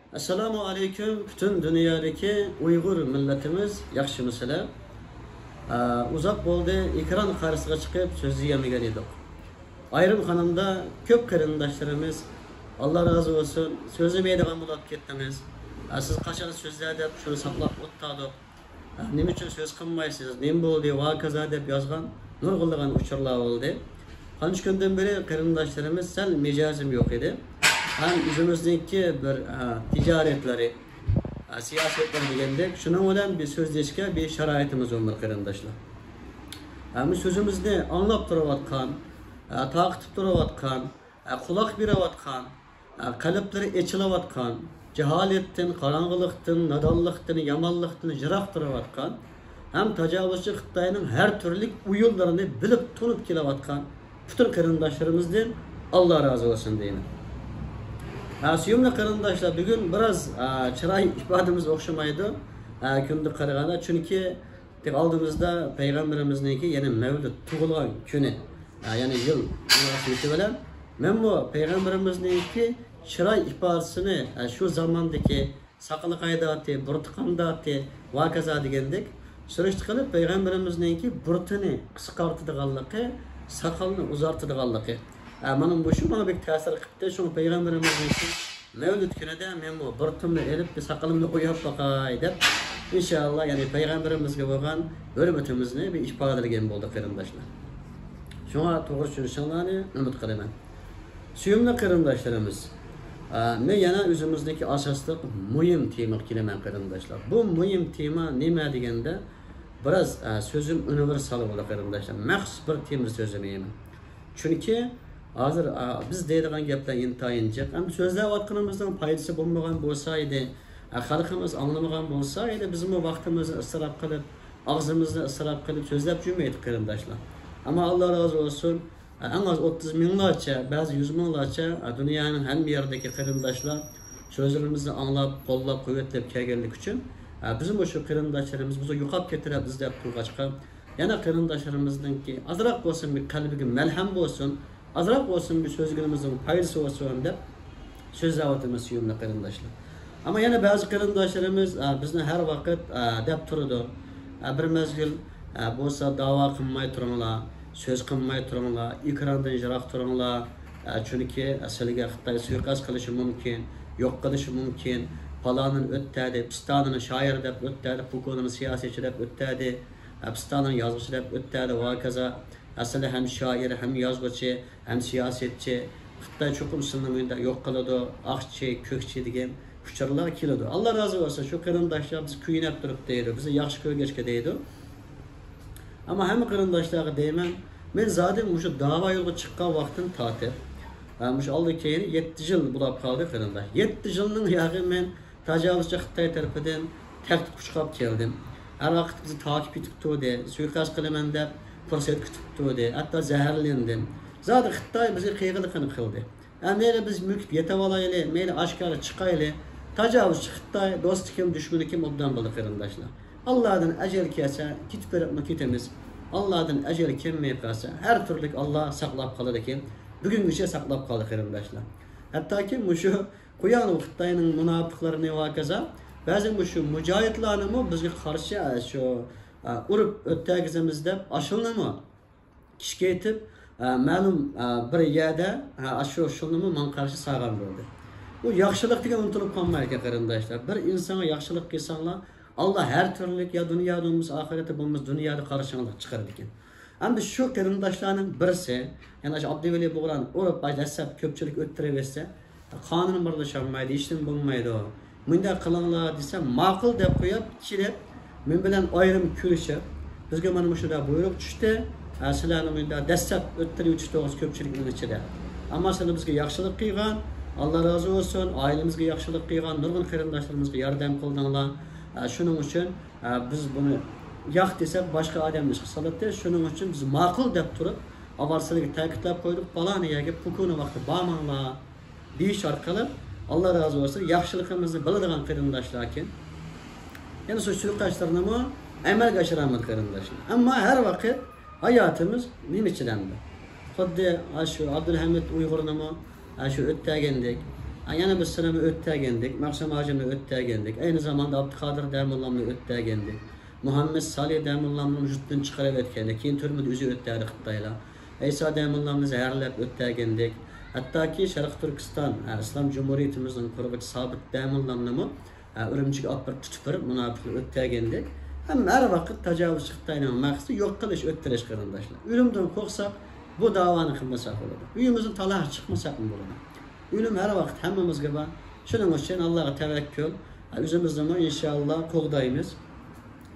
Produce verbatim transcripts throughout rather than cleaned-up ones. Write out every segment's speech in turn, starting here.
ئەسسالامۇ ئەلەيكۇم، پۈتۈن دۇنيادىكى ئۇيغۇر مىللىتىمىز، ياخشىمۇسىلەر؟ ئە، ئۇزاق بولدى، ئېكران قارشىسىغا چىقىپ سۆزلىيەلمىگەن ئىدۇق. ئايرىم خانىمدا كۆپ قېرىنداشلىرىمىز، ئاللا رازى بولسۇن، سۆزلىمەيدىغان بولۇپ كەتتىڭىز. ئە، سىز قاچان سۆزلەر دەپ شۇنى ساقلاپ ئولتۇردۇق. نېمە ئۈچۈن سۆز قىلمايسىز، نېمە بولدى، ۋاكازا دەپ يازغان نۇرغۇنلىغان ئۇچۇرلار بولدى. قانچە كۈندىن بېرى قېرىنداشلىرىمىز سەل مىجەزىم يوق ئىدى. ھەم ئۆزىمىزنىڭكى بىر، ئە، تىجارەتلىرى، ئە، سىياسەتلىرى دېگەندەك، شۇنىڭ بىلەن بىر سۆزلەشكە بىر شارائىتىمىز بولمىدى، قېرىنداشلار. ھەم سۆزىمىزنى ئاڭلاپ تۇرۇۋاتقان، ئە، تارقىتىپ تۇرۇۋاتقان، ئە، قۇلاق بېرىۋاتقان، ئە، قەلبلىرى ئېچىلىۋاتقان، جاھالەتتىن، قاراڭغۇلۇقتىن، نادانلىقتىن، يامانلىقتىن يىراق تۇرۇۋاتقان ھەم تاجاۋۇزچى خىتاينىڭ ھەر تۈرلۈك ئويۇنلىرىنى بىلىپ، تونۇپ كېلىۋاتقان پۈتۈن قېرىنداشلىرىمىزدىن ئاللا رازى بولسۇن دەيمەن. ھە، سۆيۈملۈك قېرىنداشلار، بۈگۈن بىراز، ئە، چىراي ئىپادىمىز ئوخشىمايدۇ، ئە، كۈندە قارىغاندا، چۈنكى تېخى ئالدىمىزدا پەيغەمبىرىمىزنىڭكى يەنە مەۋلۇت، تۇغۇلغان كۈنى، ھە، يەنى يىل مۇناسىۋىتى بىلەن مەنمۇ پەيغەمبىرىمىزنىڭكى چىراي ئىپادىسىنى، ھە، شۇ زاماندىكى ساقىلى قايداتتى، بۇرۇتى قانداتتى، ۋاكازا دېگەندەك سۈرۈشتە قىلىپ، پەيغەمبىرىمىزنىڭكى بۇرۇتىنى قىسقارتىدىغانلىقى، ساقالنى ئۇزارتىدىغانلىقى. ھە، مانا مۇشۇ ماڭا بەك تەسىر قىپتۇ. شۇڭا پەيغەمبىرىمىزنىڭكى مەۋلۇت كۈنىدە مەنمۇ بۇرۇتۇمنى ئېلىپ، بىر ساقىلىمنى ئويۇپ باقاي دەپ، ئىنشائاللا، يەنى پەيغەمبىرىمىزگە بولغان ھۆرمىتىمىزنى بىر ئىپادىلىگەن بولدۇق، قېرىنداشلار. شۇڭا توغرا چۈشىنىشىڭلارنى ئۈمىد قىلىمەن. سۆيۈملۈك قېرىنداشلىرىمىز، ئە، مەن يەنە ئۆزىمىزنىڭكى ئاساسلىق مۇھىم تېمىغا كېلىمەن، قېرىنداشلار. بۇ مۇھىم تېما نېمە دېگەندە، بىراز، ئە، سۆزۈم ئۇنىۋېرسال بولدى، قېرىنداشلار. مەخسۇس بىر تېمىدا سۆزلىمەيمەن. چۈنكى ھازىر، ئا، بىز دەيدىغان گەپلەر ئىنتايىن جىق. ئەمدى سۆزلەۋاتقىنىمىزنىڭ پايدىسى بولمىغان بولسا ئىدى، ئا، خەلقىمىز ئاڭلىمىغان بولسا ئىدى، بىزمۇ ۋاقتىمىزنى ئىسراپ قىلىپ، ئاغزىمىزنى ئىسراپ قىلىپ سۆزلەپ يۈرمەيتتۇق، قېرىنداشلار. ئەمما ئاللا رازى بولسۇن، ئا، ئەڭ ئاز ئوتتۇز مىڭلارچە، بەزى يۈز مىڭلارچە، ئا، دۇنيانىڭ ھەممە يېرىدىكى قېرىنداشلار سۆزلىرىمىزنى ئاڭلاپ، قوللاپ، قۇۋۋەتلەپ كەلگەنلىكى ئۈچۈن، ئا، بىزمۇ شۇ قېرىنداشلىرىمىز بىزنى يوقاپ كېتەر دەپ ئىزدەپ تۇرغاچقا، يەنە قېرىنداشلىرىمىزنىڭكى ئازراق بولسۇن بىر قەلبىگە مەلھەم بولسۇن، ئازراق بولسۇن بىر سۆزلىرىمىزنىڭ پايدىسى بولسۇن دەپ سۆزلەۋاتىمىز، سۆيۈملۈك قېرىنداشلار. ئەمما يەنە بەزى قېرىنداشلىرىمىز، ئە، بىزنى ھەر ۋاقىت، ئە، دەپ تۇرىدۇ. ئە، بىر مەزگىل، ئە، بولسا داۋا قىلماي تۇرۇڭلار، سۆز قىلماي تۇرۇڭلار، ئېكراندىن يىراق تۇرۇڭلار. ئە، چۈنكى سىلىگە خىتاي سۇيىقەست قىلىشى مۇمكىن، يوق قىلىشى مۇمكىن. پالانىنى ئۆتتەدى، پىستانىنى شائىر دەپ ئۆتتەدى، پۇكونىنى سىياسەتچى دەپ ئۆتتەدى. ئە، پىستانىنى يازغۇچى دەپ ئۆتتەدى، ۋاكازا. ئە، سىلى ھەم شائىر، ھەم يازغۇچى، ھەم سىياسەتچى. خىتاي چوقۇم سىلىنى مۇنداق يوق قىلىدۇ، ئاقچى، كۆكچى دېگەن ئۇچۇرلار كېلىدۇ. ئاللا رازى بولسۇن، شۇ قېرىنداشلار بىز كۆيۈنەپ تۇرۇپ دەيدۇ، بىزنى ياخشى كۆرگەچكە دەيدۇ. ئەمما ھەممە قېرىنداشلارغا دەيمەن، مەن زادى مۇشۇ داۋا يولغا چىققان ۋاقتىن تارتىپ، ھە، مۇشۇ ئالدى كەينى يەتتە يىل بولاپ قالدى، قېرىنداش. يەتتە يىلنىڭ ياغى مەن تاجاۋۇزچى خىتاي تەرىپىدىن تەھدىت قۇچقاپ كەلدىم. ھەر ۋاقىت بىزنى تاكىپ يېتىپ تۇردى، سۇيىقەست قىلىمەن دەپ پۇرسەت كۈتۈپ تۇردى، ھەتتا زەھەرلەندىم. زادى خىتاي بىزگە قىيغىلىقىنى قىلدى. ھە، مەيلى بىز مۆكۈپ يېتىۋالايلى، مەيلى ئاشكارا چىقايلى، تاجاۋۇزچى خىتاي، دوستى كىم، دۈشمىنى كىم، ئوبدان بىلدى، قېرىنداشلار. ئاللادىن ئەجەل كەلسە، كېتىپ بېرىپمۇ كېتىمىز. ئاللادىن ئەجەل كەلمەي قالسا، ھەر تۈرلۈك ئاللا ساقلاپ قالىدىكەن. بۈگۈنگىچە ساقلاپ قالدى، قېرىنداشلار. ھەتتاكى مۇشۇ قۇياڭ خىتاينىڭ مۇناپىقلىرىنى ۋاكازا، بەزى مۇشۇ مۇجاھىدلارنىمۇ بىزگە قارشى، ئە، شۇ، ئە، ئۇرۇپ ئۆتتەرگۈزىمىز دەپ ئاشۇلىنىمۇ كىچىكەيتىپ، ئە، مەلۇم، ئە، بىر يەردە، ئە، ئاشۇ، شۇلىنىمۇ ماڭا قارشى سالغان بولدى. بۇ ياخشىلىق دېگەن ئۇنتۇلۇپ قالمايدىكەن، قېرىنداشلار. بىر ئىنسانغا ياخشىلىق قىلساڭلار، ئاللا ھەر تۈرلۈك يا دۇنيادا بولمىسا ئاخىرەتتە بولمىسا دۇنيادا قارشىڭلارغا چىقىرىدىكەن. ئەمدى شۇ قېرىنداشلارنىڭ بىرسى، يەنى ئاشۇ ئابدۇۋەلى بۇغران ئۇرۇپ، ئاشۇ دەسسەپ كۆپچىلىك ئۆتتۈرۈۋەتسە، قانۇن ئارىلىشالمايدۇ، ھېچنېمە بولمايدۇ. مۇنداق قىلىڭلار دېسە، ماقۇل دەپ قويۇپ، كېلىپ، مەن بىلەن ئايرىم كۆرۈشۈپ، بىزگە مانا مۇشۇنداق بۇيرۇق چۈشتى. ھە، سىلەرنى مۇنداق دەسسەپ ئۆتتۈرۈۋېتىش توغرىسىدا كۆپچىلىكنىڭ ئىچىدە. ئەمما سىلەر بىزگە ياخشىلىق قىلغان، ئاللا رازى بولسۇن، ئائىلىمىزگە ياخشىلىق قىلغان، نۇرغۇن قېرىنداشلىرىمىزغا ياردەم قىلدىڭلار. ھە، شۇنىڭ ئۈچۈن، ھە، بىز بۇنى ياق دېسەك، باشقا ئادەمنى ئىشقا سالاتتى. شۇنىڭ ئۈچۈن بىز ماقۇل دەپ تۇرۇپ، ئاۋۋال سىلەرگە تەكىتلەپ قويدۇق، پالان يەرگە پوكۇنى ۋاقتى بارماڭلار دېيىش ئارقىلىق، ئاللا رازى بولسۇن، ياخشىلىقىمىزنى بىلىدىغان قېرىنداشلاركەن. يەنە شۇ سۇيىقەستلىرىنىمۇ ئەمەلگە ئاشۇرالمىدى قېرىنداشلار. ئەمما ھەر ۋاقىت ھاياتىمىز نېمە ئىچىدە ئەمدى؟ خۇددى ئاشۇ ئابدۇلھەمىد ئۇيغۇرنىمۇ ئاشۇ ئۆتتەرگەندەك، يەنە بىر سىرىمنى ئۆتتەرگەندەك، مەخسۇم ھاجىمنى ئۆتتەرگەندەك، ئەينى زاماندا ئابدۇقادىر دەموللامنى ئۆتتەرگەندەك، مۇھەممەد سالىھ دەموللامنى يۇرتتىن چىقىرىۋەتكەندەك، كېيىن تۈرمىدە ئۆزى ئۆتتەردى خىتايلار. ئەيسا دەموللامنى زەھەرلەپ ئۆتتەرگەندەك، ھەتتاكى شەرقىي تۈركىستان، ئە، ئىسلام جۇمھۇرىيىتىمىزنىڭ قۇرغۇچى سابىت دەموللامنىمۇ، ئە، ئۈرۈمچىگە ئاپىرىپ تۇتۇپ بېرىپ، مۇناپىقلار ئۆتتەرگەندەك، ھەممە ھەر ۋاقىت تاجاۋۇزچى خىتاينىڭ مەقسىتى يوق قىلىش، ئۆتتۈرۈش، قېرىنداشلار. ئۆلۈمدىن قورقساق، بۇ داۋانى قىلمىساق بولىدۇ. ئۆيىمىزدىن تالاغا چىقمىساقمۇ بولىدۇ. ئۆلۈم ھەر ۋاقىت ھەممىمىزگە بار. شۇنىڭ ئۈچۈن ئاللاغا تەۋەككۈل. ئۆزىمىزنىمۇ ئىنشاللا قوغدايمىز.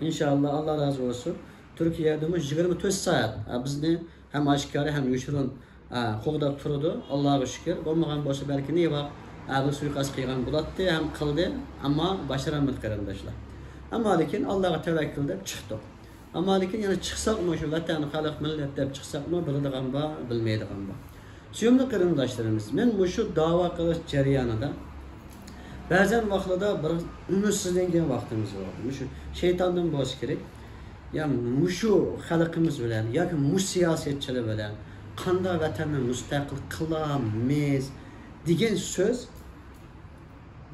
ئىنشاللا، ئاللا رازى بولسۇن. تۈركىيەدىمۇ يىگىرمە تۆت سائەت، ھە، بىزنى ھەم ئاشكارا، ھەم يوشۇرۇن، ھە، قوغداپ تۇرىدۇ. ئاللاغا شۈكۈر. بولمىغان بولسا، بەلكى نېۋاق، ھە، بىر سۇيىقەست قىلغان بولاتتى، ھەم قىلدى. ئەمما باشارالمىدى، قېرىنداشلار. ئەمما لېكىن ئاللاغا تەۋەككۈل دەپ چىقتۇق. ئەمما لېكىن يەنە چىقساقمۇ، شۇ ۋەتەن، خەلق، مىللەت دەپ چىقساقمۇ، بىلىدىغان بار، بىلمەيدىغان بار. سۆيۈملۈك قېرىنداشلىرىمىز، مەن مۇشۇ داۋا قىلىش جەريانىدا بەزەن ۋاقىتلاردا بىر ئۈمىدسىزلەنگەن ۋاقتىمىز بولىدۇ. مۇشۇ شەيتاندىن بولسا كېرەك. يا مۇشۇ خەلقىمىز بىلەن ياكى مۇشۇ سىياسەتچىلەر بىلەن قانداق ۋەتەننى مۇستەقىل قىلامىز دېگەن سۆز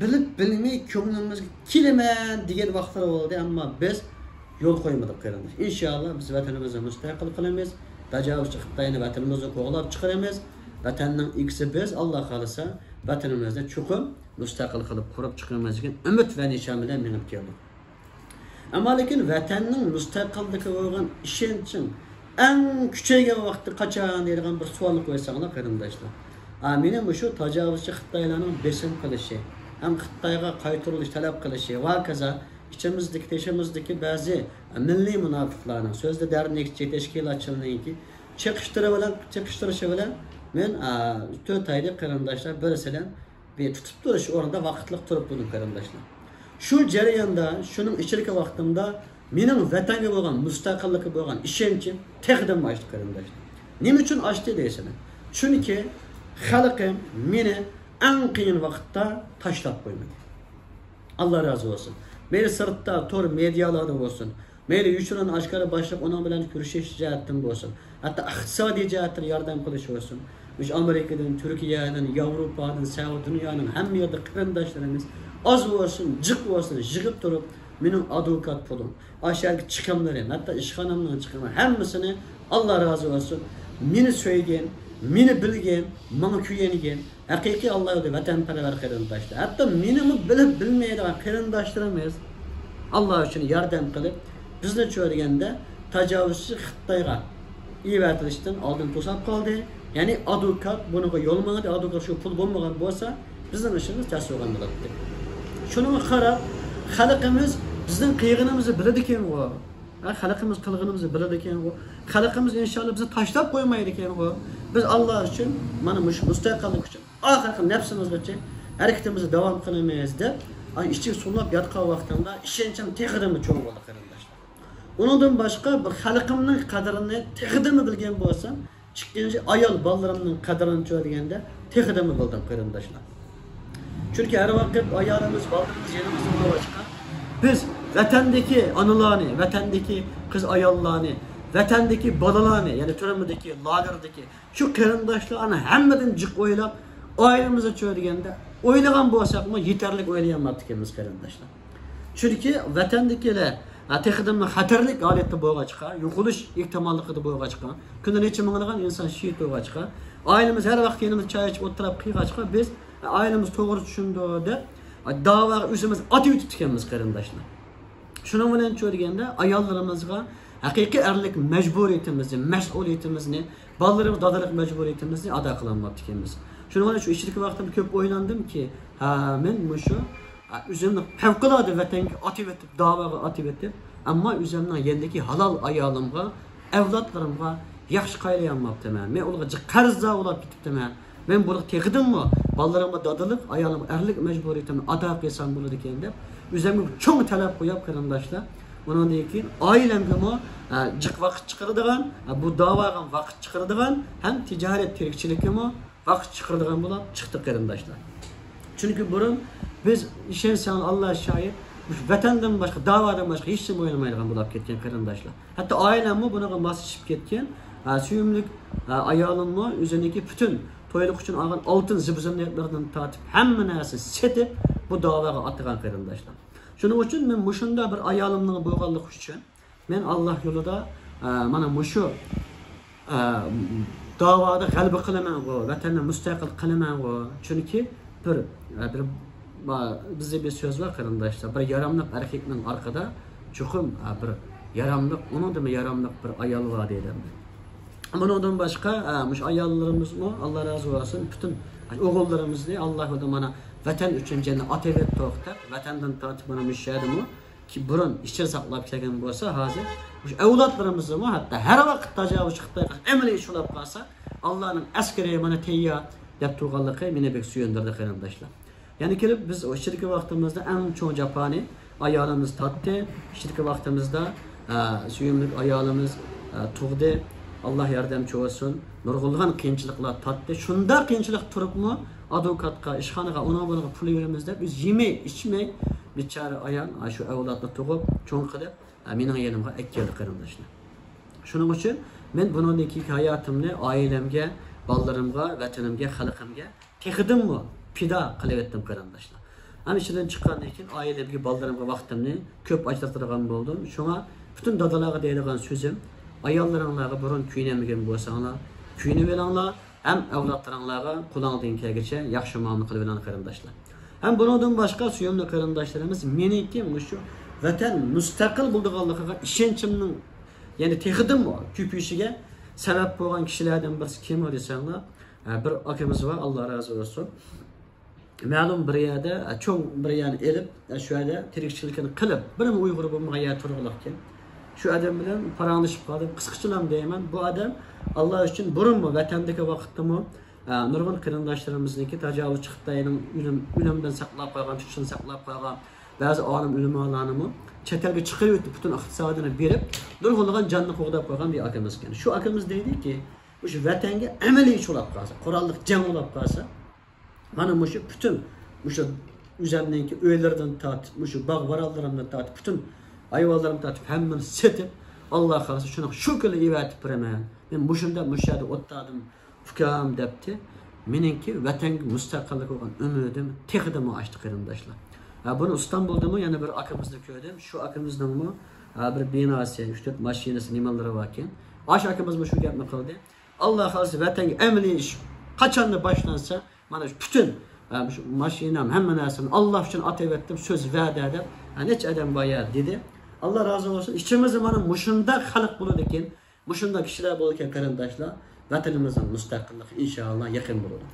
بىلىپ بىلمەي كۆڭلىمىزگە كېلىمەن دېگەن ۋاقىتلار بولدى، ئەمما بىز يول قويمىدۇق، قېرىنداش. ئىنشاللا، بىز ۋەتىنىمىزنى مۇستەقىل قىلىمىز، تاجاۋۇزچى خىتاينى ۋەتىنىمىزدىن قوغلاپ چىقىرىمىز. ۋەتەننىڭ ئىگىسى بىز، ئاللا خالىسا، ۋەتىنىمىزنى چوقۇم مۇستەقىل قىلىپ قۇرۇپ چىقىمىز دېگەن ئۈمىد ۋە نىشان بىلەن مېڭىپ كەلدۇق. ئەمما لېكىن ۋەتەننىڭ مۇستەقىللىقىگە بولغان ئىشەنچىڭ ئەڭ كۈچەيگەن ۋاقتى قاچان دەيدىغان بىر سوئالنى قويساڭلار، قېرىنداشلار. ئا، مېنى مۇشۇ تاجاۋۇزچى خىتايلارنىڭ بېسىم قىلىشى ھەم خىتايغا قايتۇرۇلۇش تەلەپ قىلىشى ۋە ھاكازا ئىچىمىزدىكى، تېشىمىزدىكى بەزى مىللىي مۇناپىقلارنىڭ، سۆزدە دەرنەكچى تەشكىلاتچىلىرىنىڭكى چېقىشتۇرۇشى بىلەن، چېقىشتۇرۇشى بىلەن مەن، ئا، تۆت ئايدىن، قېرىنداشلار، بىرسى بىلەن بىر تۇتۇپ تۇرۇش ئورنىدا ۋاقىتلىق تۇرۇپ بولدۇم، قېرىنداشلار. شۇ جەرياندا، شۇنىڭ ئىچىدىكى ۋاقتىمدا مېنىڭ ۋەتەنگە بولغان، مۇستەقىللىققا بولغان ئىشەنچىم تېخىدىنمۇ ئاشتى، قېرىنداشلار. نېمە ئۈچۈن ئاشتى دەيسىلەر؟ چۈنكى خەلقىم مېنى ئەڭ قىيىن ۋاقىتتا تاشلاپ قويمىدى. ئاللا رازى بولسۇن. مەيلى سىرتتا تور مېدىيالاردا بولسۇن، مەيلى يوشۇرۇن ئاشكارا باشلىق ئۇنىڭ بىلەن كۆرۈشۈش جەھەتتىن بولسۇن، ھەتتا ئىقتىسادىي جەھەتتىن ياردەم قىلىش بولسۇن، مۇشۇ ئامېرىكىدىن، تۈركىيەدىن، ياۋروپادىن، سەۋر دۇنيانىڭ ھەممە يېرىدە قېرىنداشلىرىمىز ئاز بولسۇن، جىق بولسۇن، يىغىپ تۇرۇپ، مېنىڭ ئادۋوكات پۇلۇم، ئاشۇ يەرگە چىقىملىرىم، ھەتتا ئىشخانامنىڭ چىقىمى، ھەممىسىنى، ئاللا رازى بولسۇن، مېنى سۆيگەن، مېنى بىلگەن، ماڭا كۆيۈنگەن، ھەقىقىي ئاللا يولىدا ۋەتەنپەرۋەر قېرىنداشلار، ھەتتا مېنىمۇ بىلىپ بىلمەيدىغان قېرىنداشلىرىمىز ئاللا ئۈچۈن ياردەم قىلىپ، بىزنى چۆرىگەندە تاجاۋۇزچى خىتايغا ئېۋەتىلىشتىن ئالدىن توساپ قالدى. يەنى ئادۋوكات بۇنىڭغا يول ماڭدى، ئادۋوكات شۇ پۇل بولمىغان بولسا، بىزنىڭ ئىشىمىز تەس بولغان بولاتتى. شۇنىڭغا قاراپ، خەلقىمىز بىزنىڭ قىلغىنىمىزنى بىلىدىكەنغۇ. ھە، خەلقىمىز قىلغىنىمىزنى بىلىدىكەنغۇ. خەلقىمىز ئىنشاللا بىزنى تاشلاپ قويمايدىكەنغۇ. بىز ئاللا ئۈچۈن، مانا مۇشۇ مۇستەقىللىك ئۈچۈن ئاخىرقى نەپسىمىزگىچە ھەرىكىتىمىزنى داۋام قىلىمىز دەپ، ئاي، ئىچىگە سۇنۇپ ياتقان ۋاقتىمدا ئىشەنچىم تېخىدىنمۇ چوڭ بولدى، قېرىنداشلار. ئۇنىڭدىن باشقا بىر خەلقىمنىڭ قەدرىنى تېخىدىنمۇ بىلگەن بولسام، ئىككىنچى، ئايال بالىلىرىمنىڭ قەدرىنى چۆ دېگەندە تېخىدىنمۇ بىلدىم، قېرىنداشلار. چۈنكى ھەر ۋاقىت ئايالىمىز، بالىلىرىمىز يېنىمىزدا بولغاچقا، بىز ۋەتەندىكى ئانىلارنى، ۋەتەندىكى قىز ئاياللارنى، ۋەتەندىكى بالىلارنى، يەنى تۈرمىدىكى، لاگېردىكى شۇ قېرىنداشلارنى ھەممىدىن جىق ئويلاپ، ئائىلىمىزنى چۆ دېگەندە ئويلىغان بولساقمۇ، يېتەرلىك ئويلىيالماپتىكەنمىز، قېرىنداشلار. چۈنكى ۋەتەندىكىلەر، ھە، تېخىدىنمۇ خەتەرلىك ھالەتتە بولغاچقا، يوقىلىش ئېھتىماللىقىدا بولغاچقا، كۈندە نەچچە مىڭلىغان ئىنسان شېھىت بولغاچقا، ئائىلىمىز ھەر ۋاقىت يېنىمىزدا چاي ئىچىپ ئولتۇراپ قىلغاچقا، بىز، ھە، ئائىلىمىز توغرا چۈشىنىدۇ دەپ، ھە، داۋاغا ئۆزىمىز ئاتىۋېتىپتىكەنمىز، قېرىنداشلار. شۇنىڭ بىلەن چۆ دېگەندە، ئاياللىرىمىزغا ھەقىقىي ئەرلىك مەجبۇرىيىتىمىزنى، مەسئۇلىيىتىمىزنى، بالىلىرىمىز دادىلىق مەجبۇرىيىتىمىزنى ئادا قىلالماپتىكەنمىز. شۇنىڭ بىلەن شۇ ئىچىدىكى ۋاقتىمدا كۆپ ئويلاندىمكى، ھە، مەن مۇشۇ، ھە، ئۆزۈمنى پەۋقۇلئاددە ۋەتەنگە ئاتىۋېتىپ، داۋاغا ئاتىۋېتىپ، ئەمما ئۆزۈمنىڭ يېنىدىكى ھالال ئايالىمغا، ئەۋلادلىرىمغا ياخشى قايىلىيالماپتىمەن. مەن ئۇلارغا جىق قەرزدار بولاپ كېتىپتىمەن. مەن بۇلارغا تېخىدىنمۇ بالىلىرىمغا دادىلىق، ئايالىمغا ئەرلىك مەجبۇرىيىتىمنى ئادا قىلسام بولىدىكەن دەپ، ئۆزۈمگە چوڭ تەلەپ قويۇپ، قېرىنداشلار. ئۇنىڭدىن كېيىن ئائىلەمگىمۇ، ئە، جىق ۋاقىت چىقىرىدىغان، ئە، بۇ داۋاغا ۋاقىت چىقىرىدىغان ھەم تىجارەت تىرىكچىلىككىمۇ ۋاقىت چىقىرىدىغان بولۇپ چىقتى، قېرىنداشلار. چۈنكى بۇرۇن بىز، ئىشەنسەڭ، ئاللا شاھىت، مۇشۇ ۋەتەندىن باشقا، داۋادىن باشقا ھېچنېمە ئويلىمايدىغان بولاپ كەتكەن، قېرىنداشلار. ھەتتا ئائىلەممۇ بۇنىڭغا ماسلىشىپ كەتكەن. ھە، سۆيۈملۈك، ھە، ئايالىممۇ ئۆزىنىڭكى پۈتۈن تويلۇق ئۈچۈن ئالغان ئالتۇن زىبۇ زىننەتلىرىدىن تارتىپ ھەممە نەرسىنى سېتىپ بۇ داۋاغا ئاتىغان قېرىنداشلار. شۇنىڭ ئۈچۈن مەن مۇشۇنداق بىر ئايالىمنىڭ بولغانلىقى ئۈچۈن مەن ئاللاھ يولىدا، ئە، مانا مۇشۇ، ئە، داۋادا غەلىبە قىلىمەنغۇ، ۋەتەننى مۇستەقىل قىلىمەنغۇ. چۈنكى بىر، ئە، بىر، ما-، بىزدە بىر سۆز بار قېرىنداشلار، بىر ياراملىق ئەركەكنىڭ ئارقىدا چوقۇم، ئە، بىر ياراملىق، ئۇنىڭدىنمۇ ياراملىق بىر ئايال بار دەيدۇ. بۇنىڭدىن باشقا، ئە، مۇشۇ ئاياللىرىمىزمۇ، ئاللاھ رازى بولسۇن، پۈتۈن ئوغۇللىرىمىزنى ئاللاھ يولىدا مانا ۋەتەن ئۈچۈن جېنىنى ئاتىۋەتتۇق دەپ، ۋەتەندىن تارتىپ مانا مۇشۇ يەردىمۇ كى-، بۇرۇن ئىچىنى ساقلاپ كەلگەن بولسا، ھازىر مۇشۇ ئەۋلادلىرىمىزمۇ ھەتتا ھەر ۋاقىت تاجاۋۇزچى خىتايغا ئەمەلىي ئۇچراپ قالسا، ئاللاھنىڭ ئەسكىرى مانا تەييار دەپ تۇرغانلىقى مېنى بەك سۆيۈندۈردى قېرىنداشلار. يەنە كېلىپ بىز ئۇ ئىچىدىكى ۋاقتىمىزدا ئەڭ چوڭ جاپانى ئايالىمىز تارتتى. ئىچىدىكى ۋاقتىمىزدا، ئە، سۆيۈملۈك ئايالىمىز، ئە، تۇغدى. ئاللاھ ياردەمچى بولسۇن. نۇرغۇنلىغان قىيىنچىلىقلار تارتتى. شۇنداق قىيىنچىلىق تۇرۇپمۇ ئادۋوكاتقا، ئىشخانىغا، ئۇنىڭ بۇنىڭغا پۇل بېرىمىز دەپ، ئۆزى يېمەي، ئىچمەي، بىچارە ئايال، ئا، شۇ ئەۋلادنى تۇغۇپ، چوڭ قىلىپ، ئا، مېنىڭ يېنىمغا ئەكەلدى قېرىنداشلار. شۇنىڭ ئۈچۈن مەن بۇنىڭدىن كېيىنكى ھاياتىمنى ئائىلەمگە، بالىلىرىمغا، ۋەتىنىمگە، خەلقىمگە تېخىدىنمۇ پىدا قىلىۋەتتىم قېرىنداشلار. ئەمما ئىچىدىن چىققاندىن كېيىن ئائىلەمگە، بالىلىرىمغا ۋاقتىمنى كۆپ ئاجرىتىدىغان بولدۇم. شۇڭا پۈتۈن دادىلارغا دەيدىغان سۆزۈم، ئاياللىرىڭلارغا بۇرۇن كۆيۈنەلمىگەن بولساڭلار، كۆيۈنۈۋېلىڭلار. ھەم ئەۋلادلىرىڭلارغا قولۇڭدىن كەلگىچە ياخشى مۇئامىلە قىلىۋېلىڭ قېرىنداشلار. ھەم بۇنىڭدىن باشقا سۆيۈملۈك قېرىنداشلىرىمىز، مېنىڭكى مۇشۇ ۋەتەن مۇستەقىل بولىدىغانلىقىغا ئىشەنچىمنىڭ يەنە تېخىدىنمۇ كۆپىيىشىگە سەۋەب بولغان كىشىلەردىن بىرسى كىم دېسەڭلار، بىر ئاكىمىز بار، ئاللاھ رازى بولسۇن. مەلۇم بىر يەردە، چوڭ بىر يەرنى ئېلىپ، شۇ يەردە تىرىكچىلىكىنى قىلىپ، بىرمۇ ئۇيغۇر بولمىغان يەردە تۇرغۇلۇقكەن. شۇ ئادەم بىلەن پاراڭلىشىپ قالدىم. قىسقىچىلا دەيمەن، بۇ ئادەم ئاللاھ ئۈچۈن بۇرۇنمۇ ۋەتەندىكى ۋاقىتتىمۇ، ئە، نۇرغۇن قېرىنداشلىرىمىزنىڭكى تاجاۋۇزچى خىتاينىڭ ئۆلۈم، ئۆلۈمدىن ساقلاپ قالغان، تۇتۇشتىن ساقلاپ قالغان بەزى ئالىم ئۆلىمالارنىمۇ چەت ئەلگە چىقىرىۋېتىپ، پۈتۈن ئىقتىسادىنى بېرىپ، نۇرغۇنلىغان جاننى قوغداپ قالغان بىر ئاكىمىز ئىكەن. شۇ ئاكىمىز دەيدىكى، مۇشۇ ۋەتەنگە ئەمەلىي ئۇچراپ قالسا، قوراللىق جەڭ بولۇپ قالسا، مانا مۇشۇ پۈتۈن مۇشۇ ئۆزەمنىڭكى ئۆيلىرىدىن تارتىپ، مۇشۇ باغ-بارانلىرىمدىن تارتىپ، پۈتۈن ھايۋانلىرىمنى تارتىپ، ھەممىنى سېتىپ، ئاللاھ خالىسا شۇنىڭ شۇ كۈنى ئېۋەتىپ بېرىمەن. مەن مۇشۇنداق مۇشۇ يەردە ئولتۇردۇم، ئۇكام، دەپتۇ. مېنىڭكى ۋەتەنگە مۇستەقىللىك بولغان ئۈمىدىم تېخىدىنمۇ ئاشتى قېرىنداشلار. ھە، بۇنى ئىستانبۇلدىمۇ يەنە بىر ئاكىمىزنى كۆردۈم. شۇ ئاكىمىزنىڭمۇ، ھە، بىر بىناسى، ئۈچ تۆت ماشىنىسى، نېمىلىرى باركەن. ئاشۇ ئاكىمىزمۇ شۇ گەپنى قىلدى. ئاللاھ خالىسا ۋەتەنگە ئەمەلىي ئىش قاچانلا باشلانسا، مانا شۇ پۈتۈن، ھە، شۇ ماشىنام، ھەممە نەرسەمنى ئاللاھ ئۈچۈن ئاتىۋەتتىم، سۆز ۋەدە دەپ، ھە، نەچچە ئادەم بار يا دېدى. ئاللاھ رازى بولسۇن. ئىچىمىزدە مانا مۇشۇنداق خەلق بولىدىكەن، مۇشۇنداق كىشىلەر بولىدىكەن قېرىنداشلار، ۋەتىنىمىزنىڭ مۇستەقىللىقى ئىنشائاللاھ يېقىن بولىدۇ.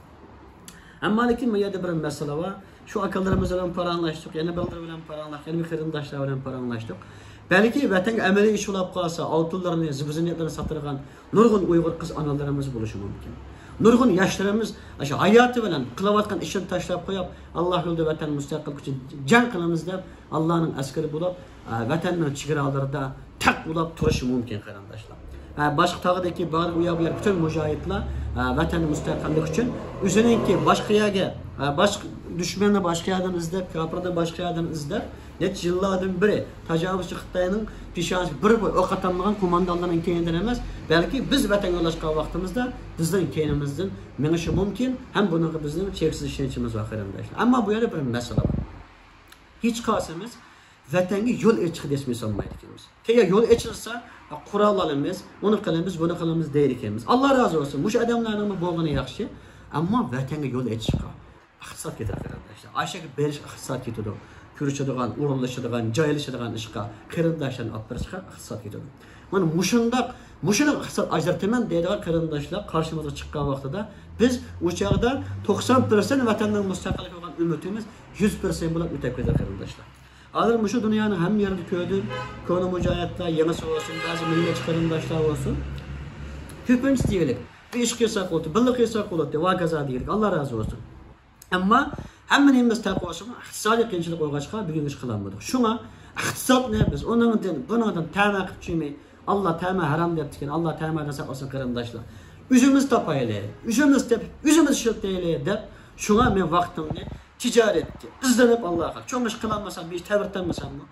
ئەمما لېكىن بۇ يەردە بىر مەسىلە بار. شۇ ئاكىلىرىمىز بىلەن پاراڭلاشتۇق، يەنە بىرلىرى بىلەن پاراڭلاشتۇق، يەنە بىر قېرىنداشلار بىلەن پاراڭلاشتۇق. بەلكى ۋەتەنگە ئەمەلىي ئىش بولۇپ قالسا، ئالتۇنلىرىنى، زىبۇ زىننەتلىرىنى ساتىدىغان نۇرغۇن ئۇيغۇر قىز ئانىلىرىمىز بولۇشى مۇمكىن. نۇرغۇن ياشلىرىمىز ئاشۇ ھاياتى بىلەن قىلىۋاتقان ئىشىنى تاشلاپ قويۇپ، ئاللاھ يولىدا ۋەتەن مۇستەقىللىكى ئۈچۈن جەڭ قىلىمىز دەپ، ئاللاھنىڭ ئەسكىرى بولۇپ، ئە، ۋەتەننىڭ چېگرالىرىدا تەق بولاپ تۇرۇشى مۇمكىن، قېرىنداشلار. ئە، باشقا تاغدىكى بار ئۇ يەر بۇ يەر پۈتۈن مۇجاھىدلار، ئە، ۋەتەن مۇستەقىللىكى ئۈچۈن ئۆزىنىڭكى باشقا يەرگە، ئە، باشقا دۈشمەننى باشقا يەردىن ئىزدەپ، كاپىرنى باشقا يەردىن ئىزدەپ، نەچچە يىللاردىن بېرى تاجاۋۇزچى خىتاينىڭ پېشانىسىغا بىر بوي ئوق ئاتالمىغان قوماندانلارنىڭ كەينىدىن ئەمەس، بەلكى بىز ۋەتەنگە يوللاشقان ۋاقتىمىزدا بىزنىڭ كەينىمىزدىن مېڭىشى مۇمكىن ھەم بۇنىڭغا بىزنىڭ چەكسىز ئىشەنچىمىز بار، قېرىنداشلار. ئەمما بۇ يەردە بىر مەسىلە بار. ھېچقايسىمىز ۋەتەنگە يول ئېچىشقا دەسمىيە سالمايدىكەنمىز. تەييار يول ئېچىلسا، قورال ئالىمىز، ئۇنى قىلىمىز، بۇنى قىلىمىز دەيدىكەنمىز. ئاللاھ رازى بولسۇن. مۇشۇ ئادەملەرنىڭمۇ بولغىنى ياخشى. ئەمما ۋەتەنگە يول ئېچىشقا ئىقتىساد كېتىدۇ، قېرىنداشلار. ئاشۇ يەرگە بېرىشقا ئىقتىساد كېتىدۇ. كۆرۈشىدىغان، ئورۇنلىشىدىغان، جايلىشىدىغان ئىشقا، قېرىنداشلارنى ئاپىرىشقا ئىقتىساد كېتىدۇ. مانا مۇشۇنداق، مۇشۇنىڭ ئىقتىساد ئاجرىتىمەن دەيدىغان قېرىنداشلار قارشىمىزغا چىققان ۋاقتىدا، بىز ئۇ چاغدا توقسان پىرسەنت ۋەتەننىڭ مۇستەقىللىكىگە بولغان ئۈمىدىمىز يۈز پىرسەنت بولۇپ ئۆتەپ كېتىدۇ، قېرىنداشلار. ھازىر مۇشۇ دۇنيانىڭ ھەممە يېرىدە كۆردۈم. كونا مۇجاھىدلار، يېڭىسى بولسۇن، بەزى مىللەتچى قېرىنداشلار بولسۇن. كۆپىنچىسى دېگۈدەك، بىر ئىش قىلساق بولاتتى، بىللە قىلساق بولاتتى، ۋاكازا دېگۈدەك، ئاللا رازى بولسۇن. ئەمما ھەممە نېمىمىز تەق بولسىمۇ، ئىقتىسادىي قىيىنچىلىق بولغاچقا، بۈگۈنگىچە قىلالمىدۇق. شۇڭا ئىقتىسادنى بىز ئۇنىڭدىن، بۇنىڭدىن تەمە قىلىپ چۈشمەي، ئاللا تەمە ھارام دەپتىكەن، ئاللا تەمەدىن ساقلىسۇن قېرىنداشلار. ئۆزىمىز تاپايلى، ئۆزىمىز تېپىپ، ئۆزىمىز ئىشلىتەيلى دەپ، شۇڭا مەن ۋاقتىمنى تىجارەتكە، ئىزدىنىپ ئاللاغا، چوڭ ئىش قىلالمىسام، بىر ئىش تەۋرىتەلمىسەممۇ،